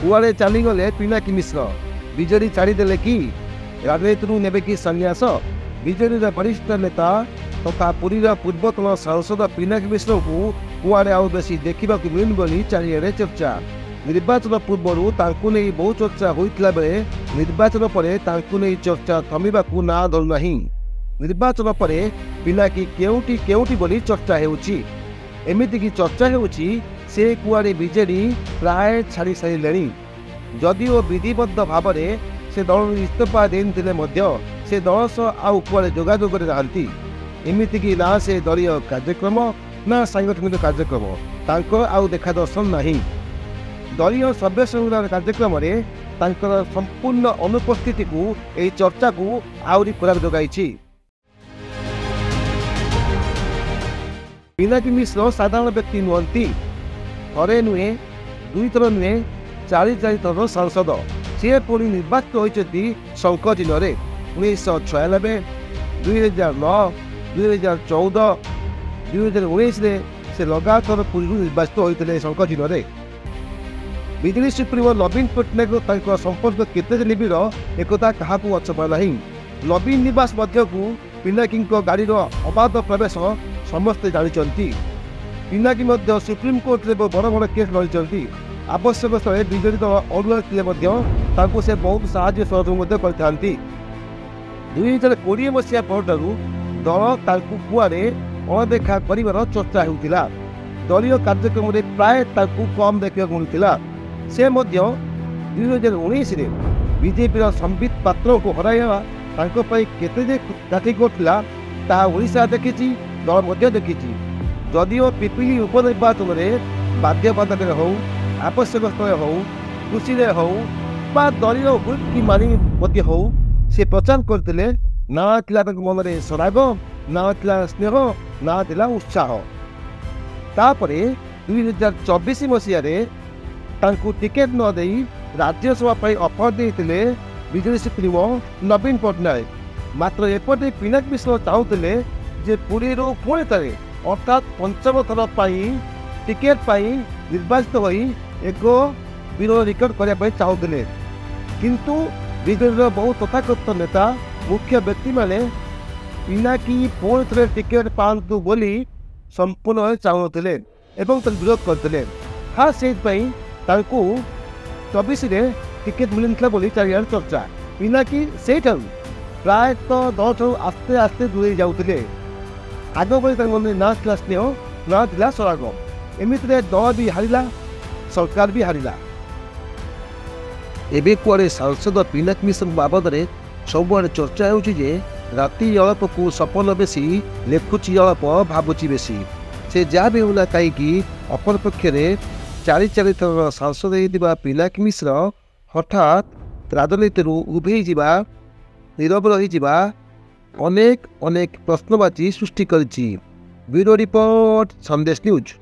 କୁଆଡ଼େ ଚାଲିଗଲେ ପିନାକୀ ମିଶ୍ର? ବିଜେଡି ଛାଡ଼ିଦେଲେ କି? ରାଜନୀତିରୁ ନେବେ କି ସନ୍ନ୍ୟାସ? ବିଜେଡିର ବରିଷ୍ଠ ନେତା ତଥା ପୁରୀର ପୂର୍ବତନ ସାଂସଦ ପିନାକୀ ମିଶ୍ରଙ୍କୁ କୁଆଡ଼େ ଆଉ ବେଶୀ ଦେଖିବାକୁ ମିଳୁନି ବୋଲି ଚାରିଆଡ଼େ ଚର୍ଚ୍ଚା। ନିର୍ବାଚନ ପୂର୍ବରୁ ତାଙ୍କୁ ନେଇ ବହୁ ଚର୍ଚ୍ଚା ହୋଇଥିଲା ବେଳେ ନିର୍ବାଚନ ପରେ ତାଙ୍କୁ ନେଇ ଚର୍ଚ୍ଚା ଥମିବାକୁ ନାଁ ଧରୁନାହିଁ। ନିର୍ବାଚନ ପରେ ପିନାକୀ କେଉଁଠି କେଉଁଠି ବୋଲି ଚର୍ଚ୍ଚା ହେଉଛି। ଏମିତିକି ଚର୍ଚ୍ଚା ହେଉଛି ସେ କୁଆଡ଼େ ବିଜେଡି ପ୍ରାୟ ଛାଡ଼ି ସାରିଲେଣି। ଯଦିଓ ବିଧିବଦ୍ଧ ଭାବରେ ସେ ଦଳରୁ ଇସ୍ତଫା ଦେଇନଥିଲେ ମଧ୍ୟ ସେ ଦଳ ସହ ଆଉ କୁଆଡ଼େ ଯୋଗାଯୋଗରେ ନାହାନ୍ତି। ଏମିତିକି ନା ସେ ଦଳୀୟ କାର୍ଯ୍ୟକ୍ରମ ନା ସାଂଗଠନିକ କାର୍ଯ୍ୟକ୍ରମ ତାଙ୍କର ଆଉ ଦେଖା ଦର୍ଶନ ନାହିଁ। ଦଳୀୟ ସଭ୍ୟ ସମ୍ମିଳନୀ କାର୍ଯ୍ୟକ୍ରମରେ ତାଙ୍କର ସମ୍ପୂର୍ଣ୍ଣ ଅନୁପସ୍ଥିତିକୁ ଏହି ଚର୍ଚ୍ଚାକୁ ଆହୁରି ଖୋରାକ ଯୋଗାଇଛି। ପିନାକୀ ମିଶ୍ର ସାଧାରଣ ବ୍ୟକ୍ତି ନୁହନ୍ତି। ଥରେ ନୁହେଁ, ଦୁଇଥର ନୁହେଁ, ଚାରି ଚାରି ଥର ସାଂସଦ। ସିଏ ପୁଣି ନିର୍ବାଚିତ ହୋଇଛନ୍ତି ଶଙ୍ଖ ଚିହ୍ନରେ 1996, 2009, 2014, 2019ରେ ସେ ଲଗାତାର ପୁରୀରୁ ନିର୍ବାଚିତ ହୋଇଥିଲେ ଶଙ୍ଖ ଚିହ୍ନରେ। ବିଜେଡି ସୁପ୍ରିମୋ ନବୀନ ପଟ୍ଟନାୟକ ତାଙ୍କ ସମ୍ପର୍କ କେତେ ଯେ ନିବିଡ଼ ଏକଥା କାହାକୁ ଅଛପା ନାହିଁ। ନବୀନ ନିବାସ ମଧ୍ୟକୁ ପିନାକୀଙ୍କ ଗାଡ଼ିର ଅବାଧ ପ୍ରବେଶ ସମସ୍ତେ ଜାଣିଛନ୍ତି। ପିନାକୀ ମଧ୍ୟ ସୁପ୍ରିମକୋର୍ଟରେ ବଡ଼ ବଡ଼ କେସ୍ ଲଢ଼ିଛନ୍ତି। ଆବଶ୍ୟକ ସ୍ଥଳେ ବିଜେଡି ଦଳ ଅଡୁଆ ଥିଲେ ମଧ୍ୟ ତାଙ୍କୁ ସେ ବହୁତ ସାହାଯ୍ୟ ସହଯୋଗ ମଧ୍ୟ କରିଥାନ୍ତି। 2020 ମସିହା ପରଠାରୁ ଦଳ ତାଙ୍କୁ କୁଆଡ଼େ ଅଣଦେଖା କରିବାର ଚର୍ଚ୍ଚା ହେଉଥିଲା। ଦଳୀୟ କାର୍ଯ୍ୟକ୍ରମରେ ପ୍ରାୟ ତାଙ୍କୁ କମ୍ ଦେଖିବାକୁ ମିଳୁଥିଲା। ସେ ମଧ୍ୟ 2019ରେ ବିଜେପିର ସମ୍ବିତ ପାତ୍ରଙ୍କୁ ହରାଇବା ତାଙ୍କ ପାଇଁ କେତେ ଯେ କାଠିକର ଥିଲା ତାହା ଓଡ଼ିଶା ଦେଖିଛି, ଦଳ ମଧ୍ୟ ଦେଖିଛି। ଯଦିଓ ପିପିଲି ଉପନିର୍ବାଚନରେ ବାଧ୍ୟବାଧକରେ ହେଉ, ଆବଶ୍ୟକ ସ୍ଥଳେ ହେଉ, ଖୁସିରେ ହେଉ ବା ଦଳୀୟ ହୁଇପ୍ କି ମାନି ମଧ୍ୟ ହେଉ ସେ ପ୍ରଚାର କରିଥିଲେ। ନା ଥିଲା ତାଙ୍କ ମନରେ ସରାଗ, ନା ଥିଲା ସ୍ନେହ, ନା ଥିଲା ଉତ୍ସାହ। ତାପରେ 2024 ମସିହାରେ ତାଙ୍କୁ ଟିକେଟ୍ ନ ଦେଇ ରାଜ୍ୟସଭା ପାଇଁ ଅଫର ଦେଇଥିଲେ ବିଜେଡି ସୁପ୍ରିମୋ ନବୀନ ପଟ୍ଟନାୟକ। ମାତ୍ର ଏପଟେ ପିନାକୀ ମିଶ୍ର ଚାହୁଁଥିଲେ ଯେ ପୁରୀରୁ ପୁଣି ଥରେ ଅର୍ଥାତ୍ ପଞ୍ଚମ ଥର ପାଇଁ ଟିକେଟ୍ ପାଇଁ ନିର୍ବାଚିତ ହୋଇ ଏକ ବିରୋଧ ରେକର୍ଡ କରିବା ପାଇଁ ଚାହୁଁଥିଲେ। କିନ୍ତୁ ବିଜେଡିର ବହୁ ତଥାକଥିତ ନେତା ମୁଖ୍ୟ ବ୍ୟକ୍ତିମାନେ ପିନାକୀ ପୁଣି ଥରେ ଟିକେଟ୍ ପାଆନ୍ତୁ ବୋଲି ସମ୍ପୂର୍ଣ୍ଣ ଭାବେ ଚାହୁଁନଥିଲେ ଏବଂ ତାକୁ ବିରୋଧ କରିଥିଲେ। ଖାସ୍ ସେଇଥିପାଇଁ ତାଙ୍କୁ 24ରେ ଟିକେଟ୍ ମିଳିନଥିଲା ବୋଲି ଚାରିଆଡ଼େ ଚର୍ଚ୍ଚା। ପିନାକୀ ସେଇଠାରୁ ପ୍ରାୟତଃ ଦଳଠାରୁ ଆସ୍ତେ ଆସ୍ତେ ଦୂରେଇ ଯାଉଥିଲେ। ଆଗ ଭଳି ତାଙ୍କ ମନରେ ନା ଥିଲା ସ୍ନେହ, ନା ଥିଲା ସରାଗ। ଏମିତିରେ ଦଳ ବି ହାରିଲା, ସରକାର ବି ହାରିଲା। ଏବେ କୁଆଡ଼େ ସାଂସଦ ପିନାକୀ ମିଶ୍ରଙ୍କ ବାବଦରେ ସବୁଆଡ଼େ ଚର୍ଚ୍ଚା ହେଉଛି ଯେ ରାତି ଅଳପକୁ ସପନ ବେଶୀ, ଲେଖୁଛି ଅଳପ, ଭାବୁଛି ବେଶୀ। ସେ ଯାହା ବି ହେଉନା କାହିଁକି ଅପରପକ୍ଷରେ ଚାରି ଚାରି ଥରର ସାଂସଦ ହେଇଥିବା ପିନାକୀ ମିଶ୍ର ହଠାତ୍ ରାଜନୀତିରୁ ଉଭେଇ ଯିବା, ନୀରବ ରହିଯିବା ଅନେକ ଅନେକ ପ୍ରଶ୍ନବାଚୀ ସୃଷ୍ଟି କରିଛି। Bureau report, Sandesh news.